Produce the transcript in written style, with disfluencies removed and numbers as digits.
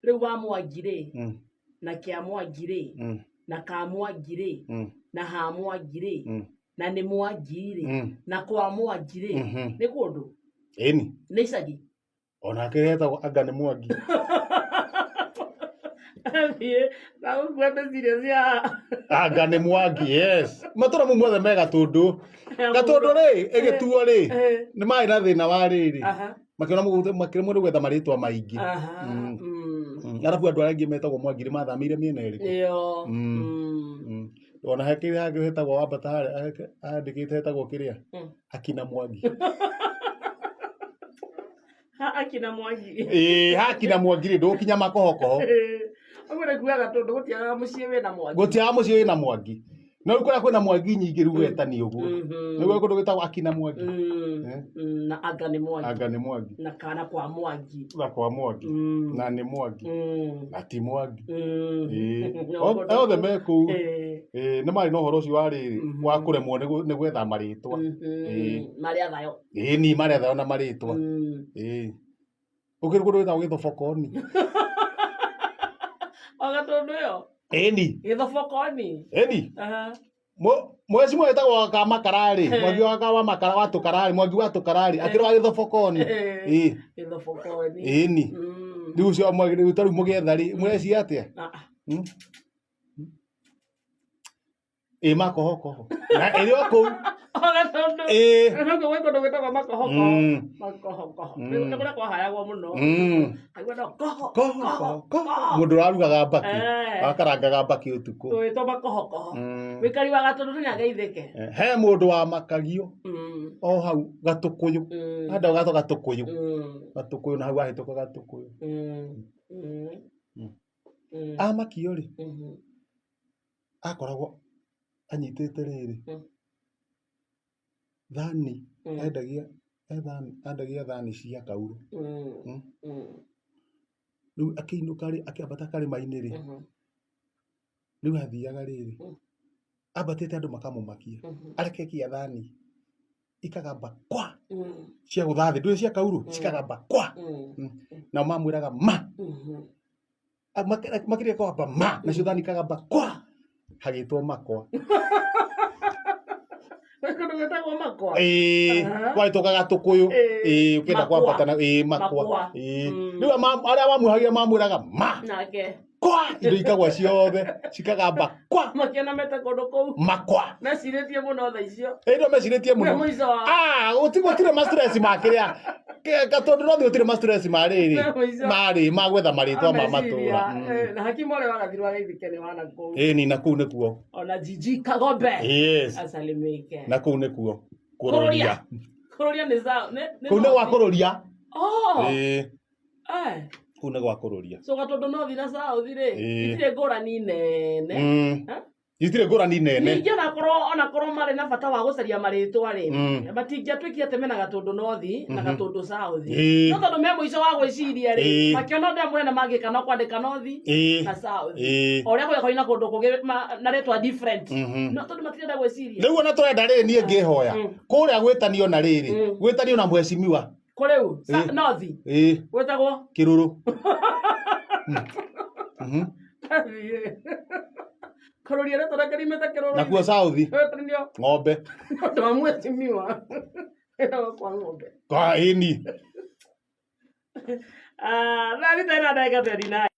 Rĩu wa Mwangi rĩ, na kĩa Mwangi rĩ, na ka Mwangi rĩ, na ha Mwangi rĩ, na nĩ Mwangi rĩ, na kwa Mwangi rĩ, nĩ kũndũ? Ĩni. Nĩ icagi? Onake etagwo anga nĩ Mwangi. Thiĩ na gũkua meciria cia Anga nĩ Mwangi, yes. Matũra mau mothe me Gatũndũ. Gatũndũ rĩ, ĩgĩtuo rĩ, nĩ marĩ na thĩna wa rĩrĩ. Makĩona makĩremwo nĩ gwetha marĩtwa maingĩ. Arabu andũ arĩa angĩ metagwo Mwangi nĩ mathamĩire mĩena ĩrĩkũ? Ĩyo. Ona he kĩrĩa hangĩ hetagwo wambata harĩa handĩkĩte hetagwo kĩrĩa? Akina Mwangi. Ha akina Mwangi. Ĩĩ, hakina Mwangi rĩ, ndũgũkinya makohokoho. Ũguo nĩ kugaga tondũ gũtiagaga mũciĩ wĩna Mwangi. Gũtiaga mũciĩ wĩna Mwangi. No rĩu kũrĩa kwĩna Mwangi nyingĩ rĩu wetani ũguo. Nĩguo kũndũ gwĩtagwo akina Mwangi. Eh? Na anga nĩ Mwangi. Anga nĩ Mwangi. Na kana kwa Mwangi. Na kwa Mwangi. Na nĩ Mwangi. Na ti Mwangi. Ĩĩ. No kũndũ Othe me kũu. Ĩĩ. Ĩĩ, nĩ marĩ na ũhoro ũcio wa rĩrĩ wa kũremwo nĩ gwetha marĩtwa. Ĩĩ. Marĩa thayo. Ĩĩ ni maretha ona marĩtwa. Ĩĩ. Gũkĩrĩ kũndũ gwĩtagwo gĩthobokoni. O gatũndũ ĩyo. Ĩni. Gĩthobokoni. Ĩni. Aha. Mweci mwe wĩtagwo wa makara-rĩ, mwangi wa makara wa tũkara-rĩ, mwangi wa tũkara-rĩ, akĩrĩ wa gĩthobokoni. Ĩĩ. Gĩthobokoni. Ĩni. Rĩu ũcio mwangi rĩu ta rĩu mũgĩetha-rĩ, mũreciria atĩa? Ah, ah. Ĩ makohokoho. Na ĩrĩ o kũu. Ona tondũ Ĩĩ. noguo gwĩ kũndũ gwĩtagwo makohoko. Makohokoho. Nĩ kũrĩa kwahayagwo mũno. Kaigua no koho. Koho, koho, koho. Mũndũ ũrarugaga mbakĩ. Wakarangaga mbakĩ ũtukũ. Gwĩtwo makohokoho. Mũikari wa Gatũndũ nĩ ageithĩke. He mũndũ wamakagio o hau Gatũkũyũ. Handũ gatũ Gatũkũyũ. Gatũkũyũ na hau wahĩtũka Gatũkũyũ. Amakio rĩ, akoragwo anyitĩte rĩrĩ, thani endagia he thani endagia thani cia kaurũ. Rĩu akĩinũka rĩ, akĩambata karĩma-inĩ rĩ, rĩu athiaga rĩrĩ, ambatĩte andũ makamũmakia, arekekia thani ikagamba kwa cia gũtha thĩ, ndũĩ cia kaurũ, cikagamba kwa. Nao mamwĩraga ma. Makĩria kwamba ma nacio thani ikagamba kwa hagĩtwo makwa. Kũndũ gwĩtagwo makwa. Ĩĩ, gwagĩtũkaga Gatũkũyũ. Ĩĩ, ũkĩenda kwambata na ĩĩ makwa. Ĩĩ. Rĩu arĩa mamuohagia mamwĩraga ma. Nake. Kwa indo ikagwa ciothe cikagamba kwa. Makĩona mete kũndũ kũu. Makwa. Mecirĩtie mũno thaa icio. Ĩĩ ndio mecirĩtie mũno. Mũico wa. Ah, gũtirĩ ma stress ma kĩrĩa. Gatũndũ no gũtirĩ ma stress ma rĩrĩ. Marĩ ma gwetha marĩtwa ma matũra. Na hakimu ũrĩa wagathirwo ageithĩke nĩ wa nakũu. Ĩĩ ni nakũu nĩkuo. Ona Gigi Kagombe. Yes. Asalimike. Na kũu nĩkuo. Kũrũria. Kũrũria nĩ za nĩ Kũu nĩ gwa kũrũria. Oh. Ĩĩ. Eh. Kũu nĩ gwa kũrũria. So Gatũndũ North na South rĩ, itirĩ ngũrani nene. Itirĩ ngũrani nene. Ningĩ onakorwo onakorwo marĩ na bata wa gũcaria marĩtwa rĩ, matingĩatuĩkire atĩ mena Gatũndũ North na Gatũndũ South. No tondũ me mũico wa gwĩciria rĩ, makĩona ũndũ ũrĩa mũnene mangĩka no kwandĩka North na South. O ũrĩa kũngĩkorwo na kũndũ kũngĩ na rĩtwa different. No tondũ matirenda gwĩciria. Rĩu ona tũrenda rĩrĩ niĩ ngĩhoya kũrĩa gwĩtanio na rĩrĩ gwĩtanio na mheshimiwa. Kũ rĩu? North? Ĩĩ. Gwĩtagwo? Kĩrũrũ. Kũrũria rĩtwa rĩake riumĩte kĩrũrũ. Nakuo South? Ng'ombe. Nĩ ũndũ wa mheshimiwa. Wĩtagwo kwa ng'ombe. Kwa ĩni. Ah, thaa thita na ndagĩka 29.